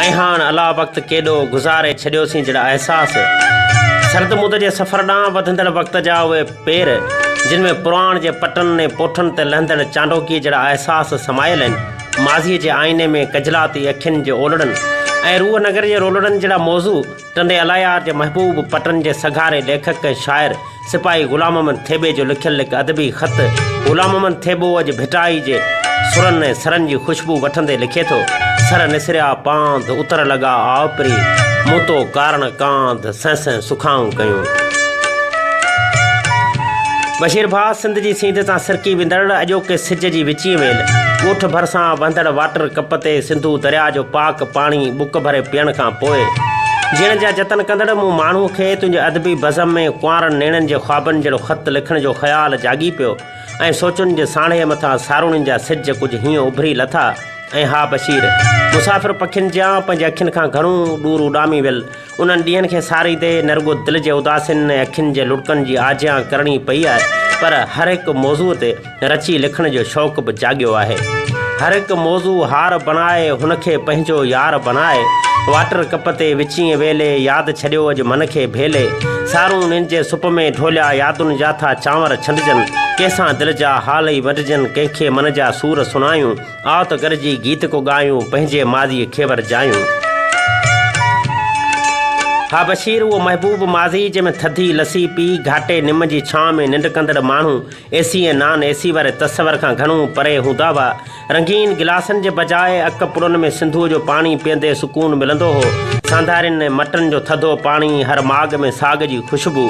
۽ هاڻ الا وقت ڪيڏو گذاري ڇڏيوسين جهڙا احساس. سرد مند جي سفر ڏانهن وڌندڙ وقت جا اهي پير، جن ۾ پراڻ جي پٽن ۽ پوٺن تي لهندڙ چانڊوڪيء جهڙا احساس سمايل آهن، ماضيء جي آئيني ۾ ڪجلاتي اکين جي اولڙن ۽ روح نگر جي رولڙن جهڙا موضوع ٽنڊي الايار جي محبوب پٽن جي سگهاري ليکڪ ۽ شاعر سپاهي غلام محمد ٿيٻي جو لکيل هڪ ادبي خط غلام محمد ٿيٻو اڄ ڀٽائي جي سرن ۽ سرن جي خوشبو وٺندي لکي ٿو، سر نسريا پانڌ، اتر لڳا آء پرين، مون تو ڪارڻ ڪانڌ، سين سين سکائون ڪيون. بشير ڀاء سنڌ جي سينڌ تان سرڪي ويندڙ اڄوڪي سج جي وچين ويل ڳوٺ ڀرسان وهندڙ واٽر ڪپ تي سنڌو درياء جو پاڪ پاڻي ٻڪ ڀري پيئڻ کان پوء جيئڻ جا جتن ڪندڙ مون ماڻهوء کي تنهنجي ادبي بزم ۾ ڪنوارن نيڻن جي خوابن جهڙو خط لکڻ جو خيال جاڳي پيو ۽ سوچن جي ساڻيهه مٿان ساروڻين جا سج ڪجهه هيئن اڀري لٿا ۽ ها بشير! مسافر پکين جيان پنهنجي اکين کان گهڻو ڏور اڏامي ويل انهن ڏينهن کي ساريندي نه رڳو دل جي اداسين ۽ اکين جي لڙڪن جي آجيان ڪرڻي پئي آهي پر هر هڪ موضوع تي رچي لکڻ جو شوق به جاڳيو آهي. هر هڪ موضوع هار بڻائي هن کي پنهنجو يار بڻائي واٽر ڪپ تي وچينء ويلي ياد ڇڏيو اڄ من کي ڀيلي سارون نين جي سپ ۾ ڍوليا يادن جا ٿا چانور ڇنڊجن ڪنهن سان دل جا حال ئي ونڊجن ڪنهن کي من جا سور سڻايون آء ته گڏجي گيت ڪو ڳايون، پنهنجي ماضيء کي ورجايون. ها بشير، اهو محبوب ماضي، جنهن ۾ ٿڌي لسي پي، گهاٽي نم جي ڇانء ۾ ننڊ ڪندڙ ماڻهو، اي سي ۽ نان اي سي واري تصور کان گهڻو پري هوندا هئا. رنگين گلاسن جي بجاء اڪ پڙن ۾ سنڌوء جو پاڻي پيئندي سڪون ملندو هو. سانڌارين ۽ مٽن جو ٿڌو پاڻي، هر ماڳ ۾ ساڳ جي خوشبو.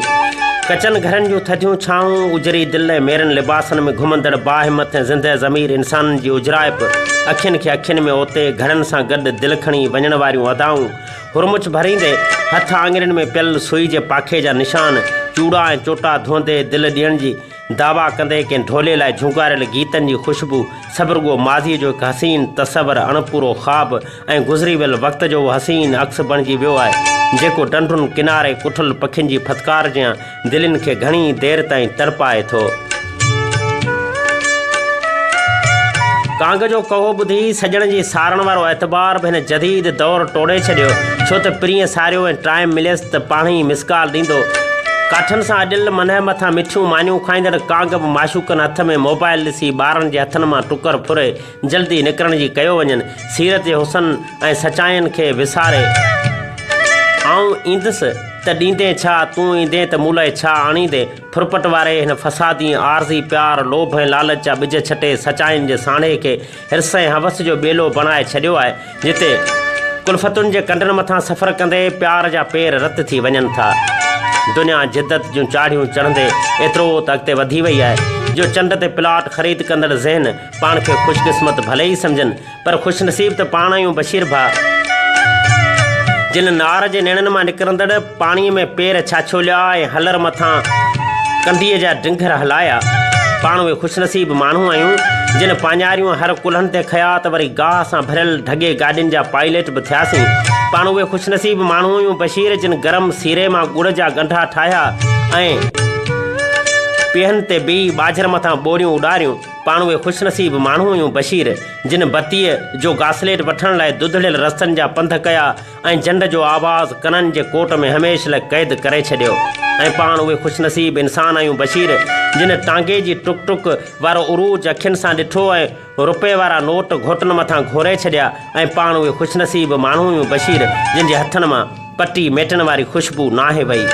ڪچن گهرن جون ٿڌيون ڇانئون، اجري دل ۽ ميرن لباسن ۾ گهمندڙ باهمت ۽ زندهه ضمير انسانن جي اجرائپ، اکين کي اکين ۾ اوتي، گهڙن سان گڏ دل کڻي وڃڻ واريون ادائون، هرمچ ڀريندي، هٿ آڱرين ۾ پيل سوئي جي پاکي جا نشان، چوڙا ۽ چوٽا ڌوئندي دل ڏيڻ جي دعويٰ ڪندي ڪنهن ڍولي لاء جهونگاريل گيتن جي خوشبو سڀ رڳو ماضيء جو هڪ حسين تصور، اڻپورو خواب ۽ گذري ويل وقت جو اهو حسين عڪس بڻجي ويو آهي، جيڪو ڍنڍن ڪناري ڪٺل پکين جي ڦٿڪار جيان دلين کي گهڻي دير تائين تڙپائي ٿو. ڪانگ جو ڪهو ٻڌي سڄڻ جي سارڻ وارو اعتبار به هن جديد دور ٽوڙي ڇڏيو، ڇو ته پرينء ساريو ۽ ٽائيم مليس ته پاڻهي ئي مسڪال ڏيندو. ڪاٺن سان اڏيل منهه مٿان مٺيون مانيون کائيندڙ ڪانگ به معشوقن هٿ ۾ موبائل ڏسي ٻارن جي هٿن مان ٽڪر ڦري جلدي نڪرڻ جي ڪيو وڃن. سيرت جي حسن ۽ سچاين کي وساري. آئون ايندس ته ڏيندين ڇا، تون ايندين ته مون لاء ڇا آڻيندين؟ ڦرپٽ واري هن فسادي ۽ عارضي پيار، لوڀ ۽ لالچ جا ٻج ڇٽي سچاين جي ساڻيهه کي حرص ۽ هوس جو ٻيلو بڻائي ڇڏيو آهي، جتي ڪلفتن جي ڪنڊن مٿان سفر ڪندي پيار جا پير رت ٿي وڃن ٿا. دنيا جدت جون چاڙهيون چڙهندي ايترو ته اڳتي وڌي وئي آهي، جو چنڊ تي پلاٽ خريد ڪندڙ ذهن پاڻ کي خوش قسمت ڀلي ئي سمجهن، پر خوش نصيب ته پاڻ آهيون بشير ڀاء، جن نار جي نيڻن مان نڪرندڙ پاڻيء ۾ پير ڇاڇوليا ۽ هلر مٿان ڪنڍيء جا ڊنگهر هلايا. پاڻ اهي خوش نصيب ماڻهو آهيون، جن پاڃاريون هر ڪلهن تي کنيا ته وري گاهه سان ڀريل ڍڳي گاڏين جا پائليٽ به ٿياسين. پاڻ اهي خوش نصيب ماڻهو آهيون بشير، جن گرم سيري مان ڳڙ جا ڳنڍا ٺاهيا ۽ پيهن تي بيهي ٻاجهر مٿان ٻوريون اڏاريون. پاڻ اهي خوش نصيب ماڻهو آهيون بشير، جن بتيء جو گاسليٽ وٺڻ لاء ڌڌڙيل رستن جا پنڌ ڪيا ۽ جنڊ جو آواز ڪنن جي ڪوٽ ۾ هميشھ لاء قيد ڪري ڇڏيو ۽ پاڻ اهي خوش نصيب انسان آهيون بشير، جن ٽانگي جي ٽڪ ٽڪ وارو عروج اکين سان ڏٺو ۽ رپئي وارا نوٽ گهوٽن مٿان گهوري ڇڏيا ۽ پاڻ اهي خوش نصيب ماڻهو آهيون بشير، جن جي هٿن مان. پٽي ميٽڻ واري خوشبو ناهي وئي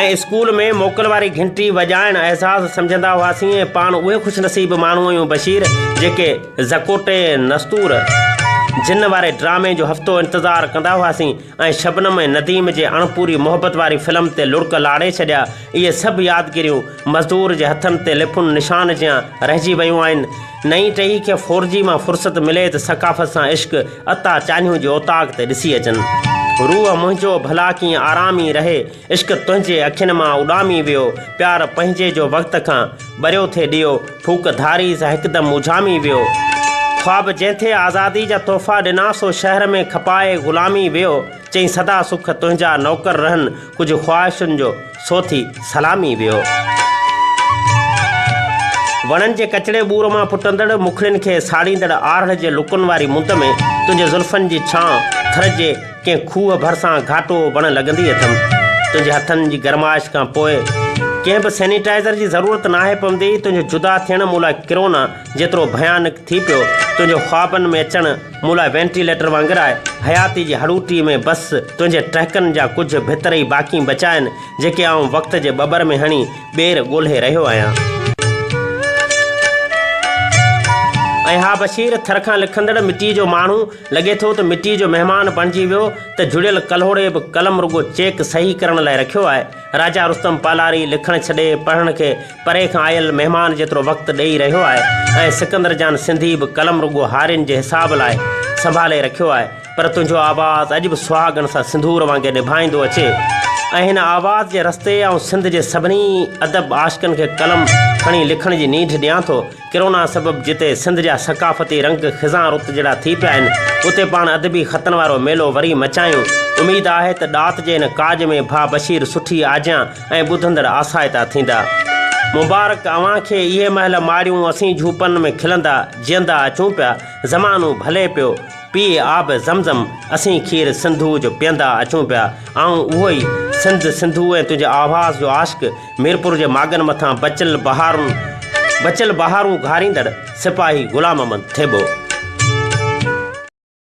۽ اسڪول ۾ موڪل واري گهنٽي وڄائڻ اعزاز سمجهندا هئاسين ۽ پاڻ اهي خوش نصيب ماڻهو آهيون بشير جيڪي زڪوٽي نستور جن واري ڊرامي جو هفتو انتظار ڪندا هئاسين ۽ شبنم ۽ نديم جي اڻپوري محبت واري فلم تي لڙڪ لاڙي ڇڏيا اهي سڀ يادگيريون مزدور جي هٿن تي لڦن نشان جيان رهجي ويون آهن نئين ٽهي کي فورجي مان فرصت ملي ته ثقافت سان عشق عطا چانهيون جي اوطاق تي ڏسي اچن. روح منهنجو ڀلا ڪيئن آرامي رهي، عشق تنهنجي اکين مان اڏامي ويو، پيار پنهنجي جو وقت کان ٻريو ٿي ڏيئو، ڦوڪ ڌاري سان هڪدم اجهامي ويو. خواب جنهن ٿي آزادي جا تحفا ڏنا، سو شهر ۾ کپائي غلامي ويو، چئين سدا سک تنهنجا نوڪر رهن، ڪجهه خواهشن جو سو ٿي سلامي ويو. وڻن جي ڪچڙي ٻور مان ڦٽندڙ مکڙين کي ساڙيندڙ آرهڙ جي لڪن واري مند ۾ تنهنجي زلفن جي ڇانء ٿر جي ڪنهن کوهه ڀرسان گهاٽو وڻ لڳندي اٿم. تنهنجي هٿن جي گرمائش کان پوء ڪنهن به سينيٽائيزر جي ضرورت ناهي پوندي. تنهنجو جدا ٿيڻ مون لاء ڪرونا جيترو ڀيانڪ ٿي پيو. تنهنجو خوابن ۾ اچڻ مون لاء وينٽيليٽر وانگر آهي. حياتي جي هڙوٽي ۾ بس تنهنجي ٽهڪن جا ڪجهه ڀتر ئي باقي بچا آهن، جيڪي آئون وقت جي ٻٻر ۾ هڻي ٻير ڳولهي رهيو آهيان. ۽ ها بشير، ٿر کان لکندڙ مٽيء جو ماڻهو، لڳي ٿو ته مٽيء جو مهمان بڻجي ويو ته جڙيل ڪلهوڙي به قلم رڳو چيڪ صحيح ڪرڻ لاء رکيو آهي. راجا رستم پالاري لکڻ ڇڏي پڙهڻ کي پري کان آيل مهمان جيترو وقت ڏيئي رهيو آهي ۽ سڪندر جان سنڌي به قلم رڳو هارين جي حساب لاء سنڀالي رکيو آهي پر تنهنجو آواز اڄ به سهاڳڻ سان سنڌور وانگي نڀائيندو اچي ۽ هن آواز جي رستي آئون سنڌ جي سڀني ادب عاشقن کي قلم کڻي لکڻ جي نينڍ ڏيان ٿو. ڪرونا سبب جتي سنڌ جا ثقافتي رنگ خزان رت جهڙا ٿي پيا آهن، اتي پاڻ ادبي خطن وارو ميلو وري مچايون. اميد آهي ته ڏات جي ان ڪاڄ ۾ ڀاء بشير سٺي آجيان ۽ ٻڌندڙ آسائتا ٿيندا. مبارڪ اوهان کي اهي مهل ماڙيون اسين جهوپن ۾ کلندا جيئندا اچون پيا. زمانو ڀلي پيو پيئي آب زم زم اسين کير سنڌوء جو پيئندا اچون پيا. آئون اهو ئي سنڌ سنڌو ۽ تنهنجي آواز جو عاشق ميرپور جي ماڳن مٿان بچل بهارون بچل بهارون گهاريندڙ سپاهي غلام محمد ٿيٻو.